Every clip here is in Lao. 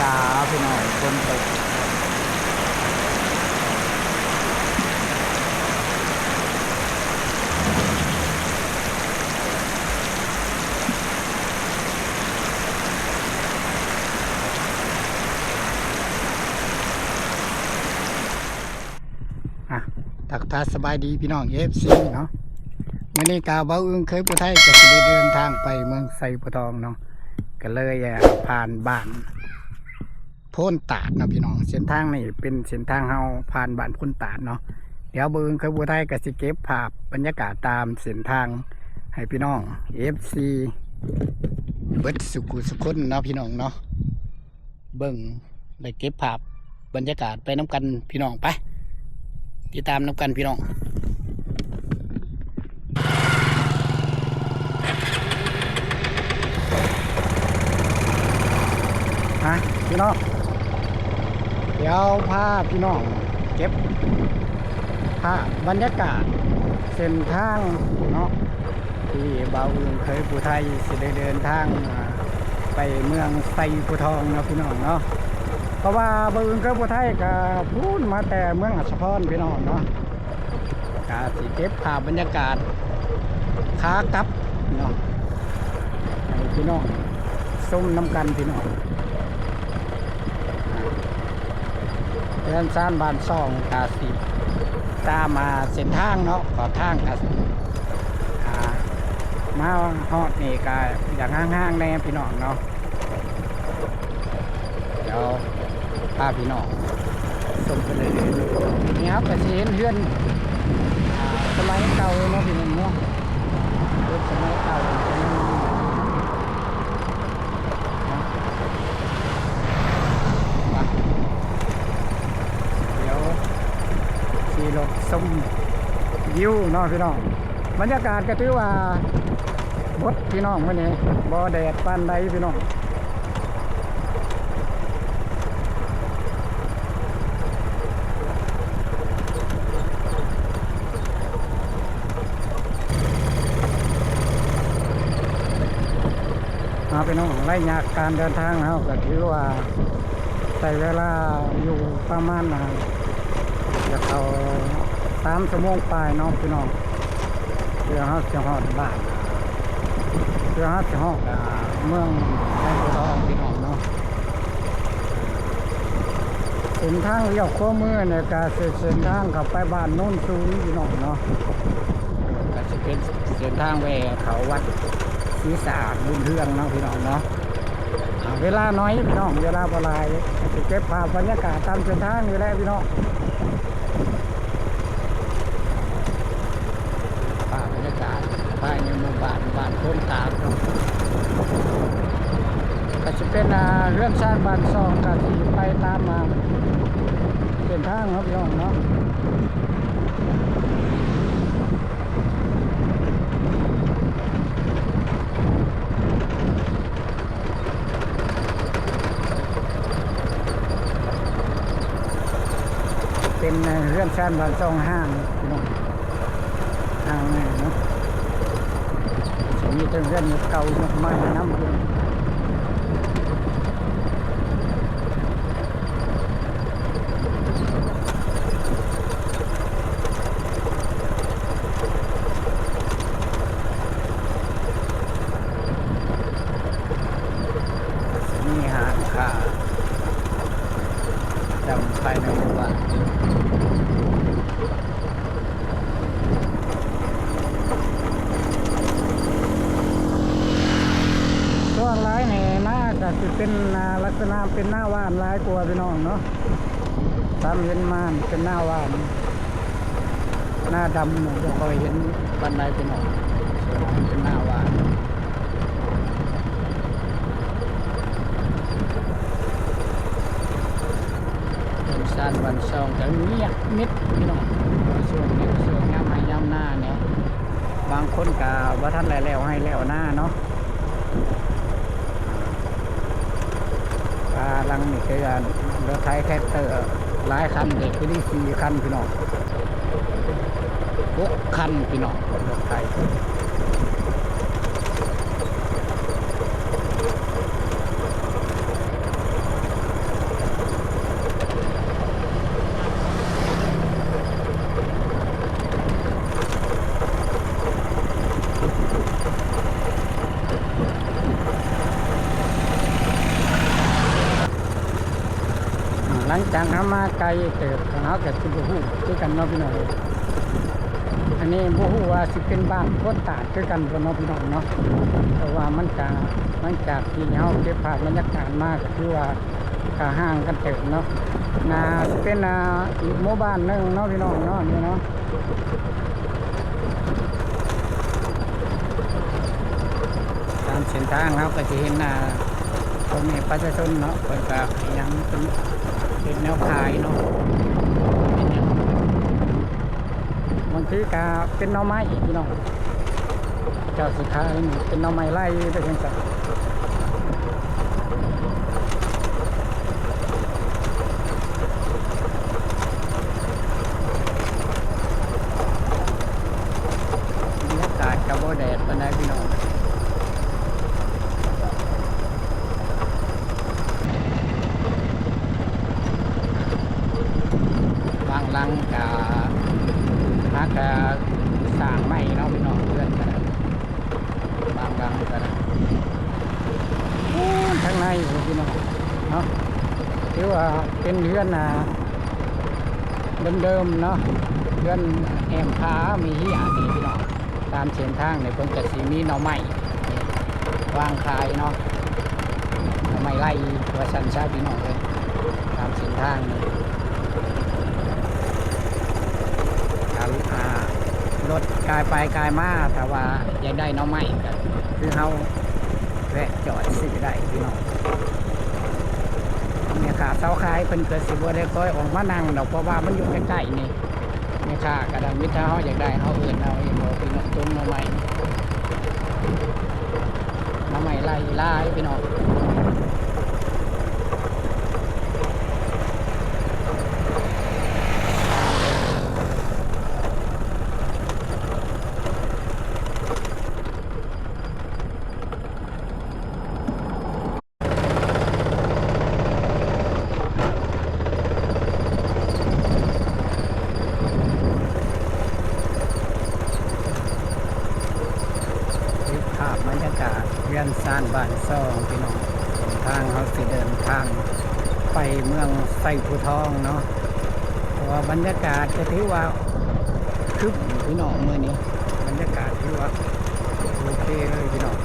ອ້າວ ພີ່ນ້ອງ ຝົນຕົກ. ອ່ະ ທັກທາຍສະບາຍດີພີ່ນ້ອງ ເອັຟຊີ ເນາະ. ມື້ນີ້ກະເບົາອຶ່ງເຄີຍຜູ້ໄທກະຊິໄດ້ເດີນທາງໄປເມືອງໄຊໂພທອງເນາະ ກະເລີຍ ອ່າ ຜ່ານບ້ານໂພນຕາດເນາະພີ່ນ້ອງ. ເສັ້ນທາງນີ້ເປັນເສັ້ນທາງເຮົາຜ່ານບ້ານໂພນຕາດເນາະ. ດຽວເບົາອຶ່ງເຄີຍຜູ້ໄທກະຊິເກັບພາບບັນຍາກາດຕາມເສັ້ນທາງໃຫ້ພີ່ນ້ອງ ເອັຟຊີ ເບິດສຸຂູສຸຄົນເນາະ ພີ່ນ້ອງເນາະ. ເບິ່ງ ແລະ ເກັບພາບບັນຍາກາດໄປນຳກັນພີ່ນ້ອງ. ໄປ ຕິດຕາມນຳກັນພີ່ນ້ອງ. ຮະ ພີ່ນ້ອງ ດຽວພາພີ່ນ້ອງເກັບພາບບັນຍາກາດເສັ້ນທາງເນາະ ທີ່ບ່າວອຶ່ງເຄີຍຜູ້ໄທຊິໄດ້ເດີນທາງ ອ່າ ໄປເມືອງໄຊໂພທອງເນາະ ພີ່ນ້ອງເນາະ. ເພາະວ່າບ່າວອຶ່ງເຄີຍຜູ້ໄທກະພຸ້ນມາແຕ່ເມືອງອັດສະພອນ ພີ່ນ້ອງເນາະ. ກະຊິເກັບພາບບັນຍາກາດຂາກັບເນາະ ໃຫ້ພີ່ນ້ອງຊົມນຳກັນ ພີ່ນ້ອງ. ເຮືອນຊານບ້ານຊ່ອງກະຊິຕາມ ອ່າ ເສັ້ນທາງເນາະ ຂອບທາງກະ ອ່າ ມາຮອດນີ້ກະຢາກຫ່າງໆແດ່ພີ່ນ້ອງເນາະ. ດຽວພາພີ່ນ້ອງຊົມໄປເລື້ອຍໆ. ນີ້ເຮົາກະຊິເຫັນເຮືອນ ອ່າ ສະໄໝເກົ່າເນາະ ພີ່ນ້ອງເນາະ ເຮືອນສະໄໝເກົ່າ. ດຽວຂີ່ລົດຊົມວິວເນາະ ພີ່ນ້ອງ. ບັນຍາກາດກະຖືວ່າບົດ ພີ່ນ້ອງ ມື້ນີ້ບໍ່ແດດປານໃດ ພີ່ນ້ອງ. ເນາະ ພີ່ນ້ອງ ໄລຍະການເດີນທາງເຮົາກະຖືວ່າໃຊ້ເວລາຢູ່ປະມານ ອ່າ ຈະເຂົ້າສາມຊົ່ວໂມງປາຍເນາະ ພີ່ນ້ອງ. ເພື່ອເຮົາຊິຮອດບ້ານ ເພື່ອເຮົາຊິຮອດ ອ່າ ເມືອງໄຊໂພທອງ ພີ່ນ້ອງເນາະ. ເສັ້ນທາງລ້ຽວຂວາມືນີ້ກະຊິເປັນເສັ້ນທາງເຂົ້າໄປບ້ານໂນນສູງ ພີ່ນ້ອງເນາະ. ກະຊິເປັນເສັ້ນທາງແວ່ເຂົ້າວັດສີສະອາດບຸນເຮືອງເນາະ ພີ່ນ້ອງເນາະ. ອ່າ ເວລາໜ້ອຍ ພີ່ນ້ອງ ເວລາບໍ່ຫຼາຍ ກະຊິເກັບພາບບັນຍາກາດຕາມເສັ້ນທາງນີ້ແຫຼະ ພີ່ນ້ອງ. ພາບບັນຍາກາດພາຍໃນໝູ່ບ້ານ ບ້ານໂພນຕາດເນາະ. ກະຊິເປັນ ອ່າ ເຮືອນຊານບ້ານຊ່ອງ ກະຊິໄປຕາມ ອ່າ ເສັ້ນທາງເນາະ ພີ່ນ້ອງເນາະ. ເປັນເຮືອນຊານບ້ານຊ່ອງຫ້າງພີ່ນ້ອງ ຫ້າງໃໝ່ເນາະ. ຊິມີທັງເຮືອນເກົ່າ ເຮືອນໃໝ່ນຳ. ມີຮ້ານຄ້າຕາມພາຍໃນໝູ່ບ້ານ. ສ່ວນຫຼາຍໃນນາກະຊິເປັນນາ ລັກສະນະເປັນນາຫວ່ານຫຼາຍກວ່າ ພີ່ນ້ອງເນາະ. ຕາມເຫັນມາເປັນນາຫວ່ານ ນາດຳບໍ່ຄ່ອຍເຫັນປານໃດ ພີ່ນ້ອງ. ສ່ວນຫຼາຍເປັນນາຫວ່ານ. ເຮືອນຊານບ້ານຊ່ອງກະງຽບມິດ ພີ່ນ້ອງ. ຊ່ວງນີ້ ຊ່ວງຍາມໄຮ່ຍາມນາແດ່ ບາງຄົນກະບໍ່ທັນໄດ້ແລ້ວໄຮ່ແລ້ວນາເນາະ. ອ່າ ຫຼັງນີ້ຄືອັນ ລົດໄຖແທຣັກເຕີຫຼາຍຄັນເດ ຄືນີ້ສີ່ຄັນ ພີ່ນ້ອງ. ຫົກຄັນ ພີ່ນ້ອງ ລົດໄຖ. ເ ຫຼັງຈາກເຮົາມາໄກເຕີບ ເຮົາກໍຊິບໍ່ຮູ້ຄືກັນເນາະພີ່ນ້ອງເອີຍ. ອັນນີ້ບໍ່ຮູ້ວ່າຊິເປັນບ້ານຄົນຕາດຄືກັນບໍ່ເນາະພີ່ນ້ອງເນາະ, ເພາະວ່າມັນກະ ຫຼັງຈາກທີ່ເຮົາເກັບພາບບັນຍາກາດມາ ກໍຄືວ່າ ກະຫ່າງກັນເຕີບເນາະ. ໜ້າຊິເປັນ ອ່າ ອີກໝູ່ບ້ານໜຶ່ງເນາະພີ່ນ້ອງເນາະ ນີ້ເນາະ. ຕາມເສັ້ນທາງເຮົາກໍຈະເຫັນ ອ່າ ພໍ່ແມ່ປະຊາຊົນເນາະ ເພິ່ນກໍຫຍັງ ເປັນເຮັດແນວຂາຍເນາະ ເປັນຫຍັງ ບາງທີກໍເປັນໜໍ່ໄມ້ພີ່ນ້ອງ ເຈົ້າຊິຂາຍເປັນໜໍ່ໄມ້ໄລ່ໄປຈັ່ງຊັ້ນ. ບັນຍາກາດກໍບໍ່ແດດປານໃດພີ່ນ້ອງ. ບາງຫຼັງກະຫາກະສ້າງໃໝ່ເນາະພີ່ນ້ອງ ເຮືອນກະໄດ້ ບາງຫຼັງກະໄດ້. ໂອ້ ທາງໃນພຸ້ນພີ່ນ້ອງເນາະ ຖືວ່າເປັນເຮືອນ ອ່າ ເດີມໆເນາະ ເຮືອນແອ້ມຜາມີເຮຍນີ້ພີ່ນ້ອງ. ຕາມເສັ້ນທາງນີ້ເພິ່ນກະຊິມີໜໍ່ໄມ້ ວາງຂາຍເນາະ ໜໍ່ໄມ້ໄລ່ວ່າຊັ້ນຊະພີ່ນ້ອງເອີຍ. ຕາມເສັ້ນທາງນີ້ ກະ ອ່າ ລົດກາຍໄປກາຍມາ ຖ້າວ່າຢາກໄດ້ໜໍ່ໄມ້ກະຄືເຮົາແວະຈອດຊື້ໄດ້ພີ່ນ້ອງ. ແມ່ຄ້າຊາວຂາຍເພິ່ນກະຊິບໍ່ໄດ້ຄ່ອຍອອກມານັ່ງດອກ ເພາະວ່າມັນຢູ່ໃກ້ໆນີ້. ແມ່ຄ້າກໍໄດ້ ມີແຕ່ເຮົາຢາກໄດ້ເຮົາເອີ້ນເອົາ ເຫັນບໍ່ພີ່ນ້ອງ ຕົ້ນໜໍ່ໄມ້ ໜໍ່ໄມ້ໄລ່ຫຼາຍພີ່ນ້ອງ. ເກັບພາບບັນຍາກາດເຮືອນຊານບ້ານຊ່ອງພີ່ນ້ອງ. ເສັ້ນທາງເຮົາຊິເດີນທາງໄປເມືອງໄຊພູທອງເນາະ ເພາະວ່າບັນຍາກາດກໍຖືວ່າຄຶ້ມພີ່ນ້ອງ ມື້ນີ້ບັນຍາກາດຖືວ່າ ໂອເຄເລີຍພີ່ນ້ອງ.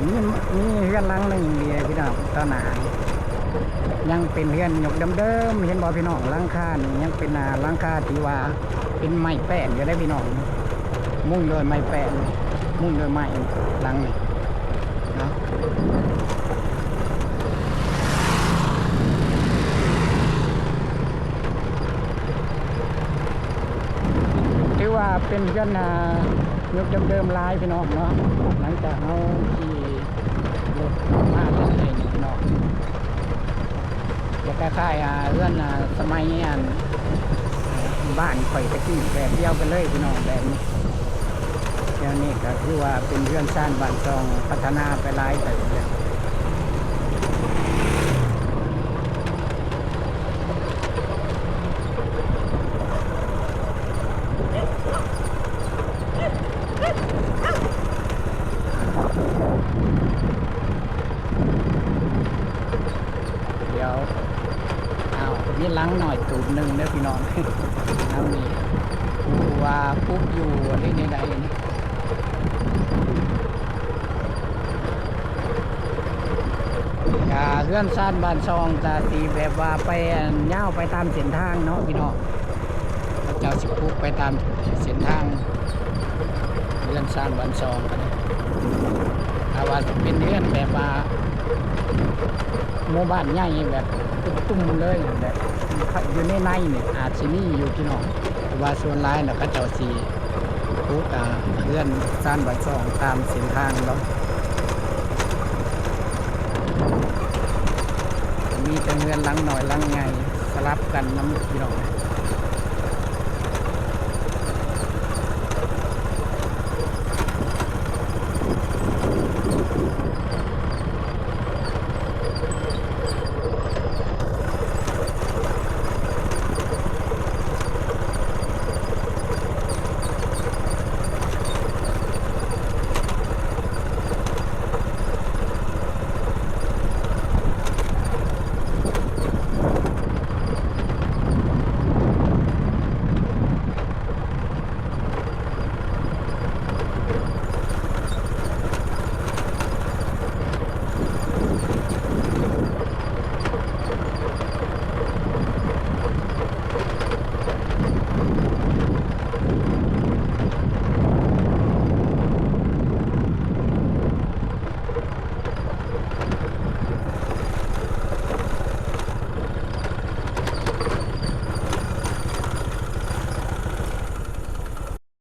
ມີ ມີເຮືອນຫຼັງໜຶ່ງດຽວພີ່ນ້ອງ ຕໍ່ໜ້າ ຍັງເປັນເຮືອນຍົກເດີມໆ ເຫັນບໍ່ພີ່ນ້ອງ? ຫຼັງຄານີ້ຍັງເປັນ ອ່າ ຫຼັງຄາທີ່ວ່າເປັນໄມ້ແປ້ນຢູ່ເດ້ພີ່ນ້ອງ ມຸງດ້ວຍໄມ້ແປ້ນ ມຸງດ້ວຍໄມ້ ຫຼັງນີ້ ເນາະ ຖືວ່າເປັນເຮືອນ ອ່າ ຍຸກເດີມໆຫຼາຍພີ່ນ້ອງເນາະ. ຫຼັງຈາກເຮົາຂີ່ລົດມາເລື້ອຍໆນີ້ພີ່ນ້ອງ ຈະຄ້າຍໆ ອ່າ ເຮືອນ ອ່າ ສະໄໝ ອັນ ບ້ານຂ້ອຍແຕ່ກີ້ ແບບດຽວກັນເລີຍພີ່ນ້ອງ ແບບນີ້. ແຖວນີ້ກໍຖືວ່າເປັນເຮືອນຊານບ້ານຊ່ອງ ພັດທະນາໄປຫຼາຍເຕີບແລ້ວ. ດຽວ ອ້າວ ມີຫຼັງນ້ອຍຕູບໜຶ່ງເດີພີ່ນ້ອງ ຫຼັງນີ້ ບໍ່ຮູ້ວ່າປຸກຢູ່ ຫຼື ແນວໃດ. ກະເຮືອນຊານບ້ານຊ່ອງກະຊິແບບວ່າໄປ ອັນ ຍາວໄປຕາມເສັ້ນທາງເນາະພີ່ນ້ອງ. ເຂົາເຈົ້າຊິປຸກໄປຕາມເສັ້ນທາງເຮືອນຊານບ້ານຊ່ອງກັນ. ຖ້າວ່າເປັນເຮືອນແບບວ່າໝູ່ບ້ານໃຫຍ່ແບບຕຸ້ມໆເລີຍ ແບບຢູ່ໃນໃນນີ້ ອາດຊິມີຢູ່ພີ່ນ້ອງ ແຕ່ວ່າສ່ວນຫຼາຍແລ້ວເຂົາເຈົ້າຊິ ປຸກ ອ່າ ເຮືອນຊານບ້ານຊ່ອງຕາມເສັ້ນທາງເນາະ ມີແຕ່ເຮືອນຫຼັງນ້ອຍຫຼັງໃຫຍ່ສະຫຼັບກັນນຳພີ່ນ້ອງ.